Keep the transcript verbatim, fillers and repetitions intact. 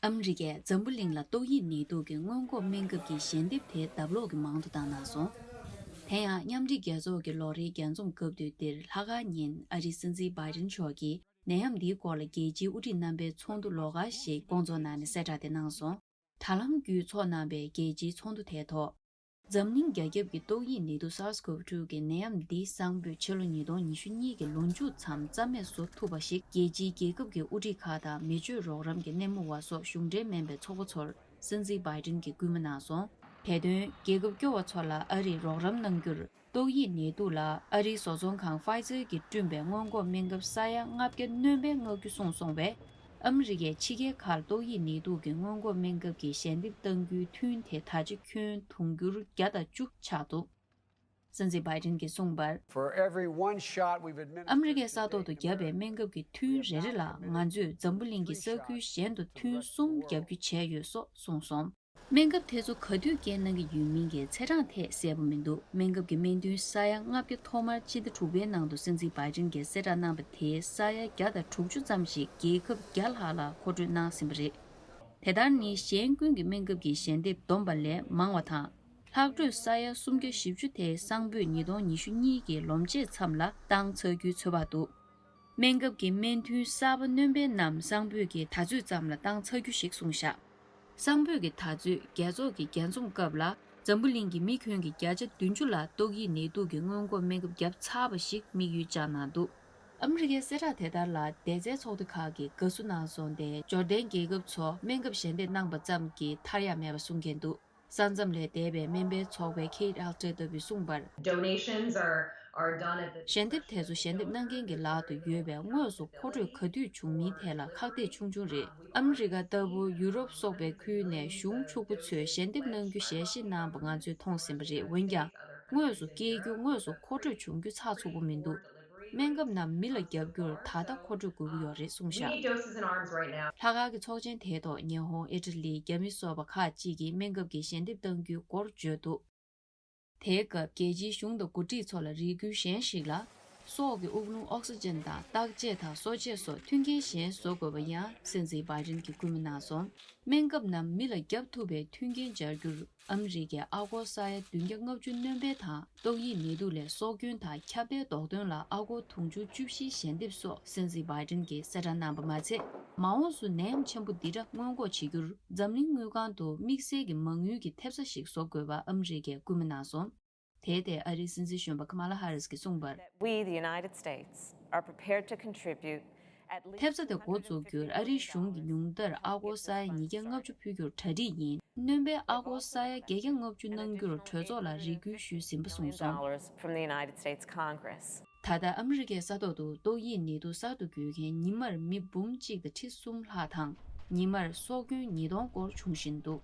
ཨ་མི་རི་ཀས་འཛམ་བུ་གླིང་ལ་ཏོག་དབྱིབས་ནད་དུག་གི་སྔོན་འགོག་སྨན་ཁབ་ཀྱི་ཞལ་འདེབས་དེ་ལྡབ་ལོག་གི་མང་དུ་བཏང་གནང་སོང་། དེ་ཡང་མཉམ་འབྲེལ་རྒྱལ་ཚོགས་ཀྱི་ལོ་རེའི་རྒྱས་འཛོམས་སྐབས་དུས་འདིར་ལྷག་དཀར་ཉིན་ཨ་རིའི་སྲིད་འཛིན་བྷའི་ཌེན་མཆོག་གིས་ནད་ཡམས་འདིའི་སྐོར་ལ་རྒྱལ་སྤྱིའི་དབུ་ཁྲིད་རྣམ་པའི་ཚོགས་འདུ་ལོགས་ཀ་ཞིག་བསྐོང་ཚོགས་གནང་ནས་གསལ་བསྒྲགས་དེ་གནང་སོང་། དྲ་ལམ་བརྒྱུད་ཚོགས་གནང་པའི་རྒྱལ་སྤྱིའི་ཚོགས་འདུ་དེའི་ཐོག་འཛམ་གླིང་རྒྱ་ཁྱབ་ཀྱི་ཏོག་དབྱིབས་ནད་དུག་SARS-CoV་two་གི་ནད་ཡམས་འདིའི་གསང་ཕོད་ཕྱི་ལོ་ཉིས་སྟོང་ཉི་ཤུ་གཉིས་ཀྱི་ལོ་མཇུག་མཚམས་རྩ་མེད་བཟོ་ཐུབ་པ་ཞིག་རྒྱལ་སྤྱིའི་རྒྱལ་ཁབ་ཀྱི་དབུ་ཁྲིད་ཁག་དང་མི་སྤྱོད་རོགས་རམ་གྱི་སྣེ་མོ་བ་སོགས་གཞུང་འབྲེལ་མིན་པའི་ཚོགས་པ་ཚོར་སྲིད་འཛིན་བྷའི་ཌེན་གྱིས་སྐུལ་མ་གནང་སོང་། དེ་དོན་རྒྱལ་ཁབ་སྐྱོ་བ་ཚོ་ལ་ཨ་རིས་རོགས་རམ་གནང་རྒྱུར། ཏོག་དབྱིབས་ནད་དུག་ལ་ཨ་རིའི་བཟོ་ཚོང་ཁང་Pfizer་གྱིས་བསྐྲུན་པའི་སྔོན་འགོག་སྨན་ཁབ་ས་ཡ་ལྔ་བརྒྱ་སྣོན་པའི་མངགས་རྒྱུ་གསུངས་སོང་བས། ཨ་མི་རི་ཀས་ཕྱི་རྒྱལ་ཁག་ལ་ཏོག་དབྱིབས་ནད་དུག་གི་སྔོན་འགོག་སྨན་ཁབ་ཀྱི་ཞལ་འདེབས་གཏང་རྒྱུའི་ཐུན་དེ་ད་ཆ་ཁྱོན་དུང་ཕྱུར་བརྒྱ་དང་བཅུ་ཆགས་འདུག་སྲིད་འཛིན་བྷའི་ཌེན་གྱིས་གསུངས་པར། For every one shot we've administered ཨ་མི་རི་ཀས་ས་ཐོག་ཏུ་བརྒྱབ་པའི་སྨན་ཁབ་ཀྱི་ཐུན་རེ་རེ་ལ་ང་ཚོས་འཛམ་བུ་གླིང་གི་ས་ཁུལ་གཞན་དུ་ཐུན་གསུམ་བརྒྱབ་རྒྱུ་བྱས་ཡོད་སོགས་གསུངས་སོང་། སྨན་ཁབ་དེ་ཚོ་ག་དུས་སྐྱེལ་གནང་གི་ཡོད་མིན་གྱི་ཚེས་གྲངས་ཐད་གསལ་པོ་མི་འདུག་སྨན་ཁབ་ཀྱི་སྨན་ཐུན་ས་ཡ་ལྔ་བརྒྱ་ཐོག་མར་སྤྱི་ཟླ་དྲུག་པའི་ནང་དུ་སྲིད་འཛིན་བྷའི་ཌེན་གྱིས་གསལ་བསྒྲགས་གནང་པ་དེའི་ས་ཡ་བརྒྱ་དང་དྲུག་ཅུ་ཙམ་ཞིག་རྒྱལ་ཁབ་བརྒྱ་ལྷག་ལ་མཁོ་སྤྲོད་གནང་ཟིན་པ་རེད། དེ་ལྟར་ནི་གཞན་ཀུན་གྱི་སྨན་ཁབ་ཀྱི་ཞལ་འདེབས་བསྡོམས་པ་ལས་མང་བ་དང་། ལྷག་འཕྲོས་ས་ཡ་སུམ་བརྒྱ་བཞི་བཅུ་དེ་གསང་ཕོད་ཉིས་སྟོང་ཉི་ཤུ་གཉིས་ཀྱི་ལོ་མཇུག་མཚམས་ལ་བཏང་ཚར་རྒྱུའི་ཚོད་དཔག་འདུག་སྨན་ཁབ་ཀྱི་སྨན་ཐུན་གསར་པ་སྣོན་པའི་རྣམས་གསང་ཕོད་ཀྱི་ད་ཚོད་ཙམ་ལ་བཏང་ཚར་རྒྱུ་ཞིག་གསུངས་བཞག་གསང་ཕོད་ཀྱི་ད་ཚོད་རྒྱས་ཚོགས་ཀྱི་རྒྱས་འཛོམས་སྐབས་ལ་འཛམ་བུ་གླིང་གི་མི་ཁྱོན་གྱི་བརྒྱ་ཆ་བདུན་ཅུ་ལ་ཏོག་དབྱིབས་ནད་དུག་གི་སྔོན་འགོག་སྨན་ཁབ་བརྒྱབ་ཚར་བ་ཞིག་དམིགས་ཡུལ་བཅངས་གནང་འདུག་ཨ་མི་རི་ཀའི་གསལ་བསྒྲགས་དེ་ལྟར་ལ་སྡེ་ཚན་ཚོགས་སྡེ་ཁག་གིས་དགའ་བསུ་གནང་སོང་སྟེ་འབྱོར་ལྡན་རྒྱལ་ཁབ་ཚོ་སྨན་ཁབ་ཞལ་འདེབས་གནང་པ་ཙམ་གྱིས་ཐར་ཡག་མེད་པ་གསུང་མཁན་འདུག་ས་མཚམས་ལས་འདས་པའི་སྨན་པའི་ཚོགས་པའི་Kate Alter་ལྟ་བུས་གསུངས་པར། Donations are, are done at the ཞལ་འདེབས་དེ་ཚོ་ཞལ་འདེབས་གནང་མཁན་གྱི་ལག་ཏུ་ཡོད་པས་དངོས་སུ་མཁོ་སྤྲོད་ག་དུས་བྱུང་མིན་ཐད་ལ་ཁག་ཐེག་ཆུང་ཆུང་རེད། ཨ་མི་རི་ཀ་ལྟ་བུ་ཡུ་རོབ་སོགས་པའི་ཁུལ་ནས་གཞུང་ཕྱུག་པོ་ཚོས་ཞལ་འདེབས་གནང་རྒྱུ་ཞལ་བཞེས་གནང་པ་ང་ཚོས་མཐོང་ཟིན་པ་རེད། འོན་ཀྱང་། དངོས་སུ་སྐྱེལ་རྒྱུ་དངོས་སུ་མཁོ་སྤྲོད་བྱུང་རྒྱུ་ཚགས་ཚུད་པོ་མི་འདུག་སྨན་ཁབ་རྣམས་མི་ལ་བརྒྱབ་རྒྱུར་ད་ལྟ་མཁོ་སྤྲོད་དགོས་ཀྱི་ཡོད་རེད་གསུངས་བཞག We need doses in arms right now. ལྷག་དཀར་གྱི་ཚོགས་ཆེན་དེའི་ཐོག་ཉི་ཧོང་། ཨི་ཊ་ལི། རྒྱ་མི་སོགས་པ་ཁག་ཅིག་གིས་སྨན་ཁབ་ཀྱི་ཞལ་འདེབས་གཏང་རྒྱུའི་སྐོར་བརྗོད་འདུག་དེའི་སྐབས་རྒྱལ་སྤྱིའི་གཞུང་དང་འགོ་ཁྲིད་ཚོ་ལ་རེ་སྐུལ་གཞན་ཞིག་ལ། སྲོག་གི་དབུགས་རླུང་ཨོག་སི་ཅན་དང་བརྟག་དཔྱད་དང་གསོ་དཔྱད་སོགས་མཐུན་རྐྱེན་གཞན་བཟོ་དགོས་པ་ཡང་སྲིད་འཛིན་བྷའི་ཌེན་གྱིས་སྐུལ་མ་གནང་སོང་། སྨན་ཁབ་རྣམས་མི་ལ་བརྒྱབ་ཐུབ་པའི་མཐུན་རྐྱེན་སྦྱར་རྒྱུར། ཨ་མི་རི་ཀས་ཨ་སྒོར་ས་ཡ་བདུན་བརྒྱ་ལྔ་བཅུ་སྣོན་པའི་དང་ཏོག་དབྱིབས་ནད་དུག་ལས་སྲོག་སྐྱོན་དང་ཁྱབ་གདལ་ཟློག་ཐོན་ལ་ཨ་སྒོར་དུང་ཕྱུར་བཅུ་བཞི་ཞལ་འདེབས་སོགས་སྲིད་འཛིན་བྷའི་ཌེན་གྱིས་གསལ་བསྒྲགས་གནང་པ་མ་ཚད། མ་འོངས་སུ་ནད་ཡམས་ཆེན་པོ་འདི་འདྲ་སྔོན་འགོག་བྱེད་རྒྱུར་འཛམ་གླིང་དངུལ་ཁང་དུ་དམིགས་བསལ་གྱི་མ་དངུལ་གྱི་ཐེབས་རྩ་ཞིག་བཟོ་དགོས་པ་ཨ་མི་རི་ཀས་སྐུལ་མ་གནང་སོང་། དེའི་ཐད་ཨ་རིའི་སྲིད་འཛིན་གཞོན་པ་ཁ་མ་ལ་ཧ་རིས་ཀྱིས་གསུངས་པར། We, the United States, are prepared to contribute at least ཐེབས་རྩ་དེ་འགོ་འཛུགས་རྒྱུར་ཨ་རིའི་གཞུང་གིས་ཉུང་མཐར་ཨ་སྒོར་ས་ཡ་ཉིས་བརྒྱ་ལྔ་བཅུ་ཕུལ་རྒྱུར་གྲ་སྒྲིག་ཡིན། སྣོན་པའི་ཨ་སྒོར་ས་ཡ་བརྒྱད་བརྒྱ་ལྔ་བཅུ་གནང་རྒྱུར་གྲོས་ཚོགས་ལ་རེ་སྐུལ་ཞུས་ཟིན་པ་གསུངས་སོང་། Dollars from the United States Congress. ད་ལྟ་ཨ་མི་རི་ཀའི་ས་ཐོག་ཏུ་ཏོག་དབྱིབས་ནད་དུག་གསར་དུ་འགོས་མཁན་ཉི་མར་མི་འབུམ་གཅིག་དང་ཁྲི་གསུམ་ལྷག་དང་། ཉི་མར་སྲོག་སྐྱོན་ཉིས་སྟོང་སྐོར་འབྱུང་བཞིན་འདུག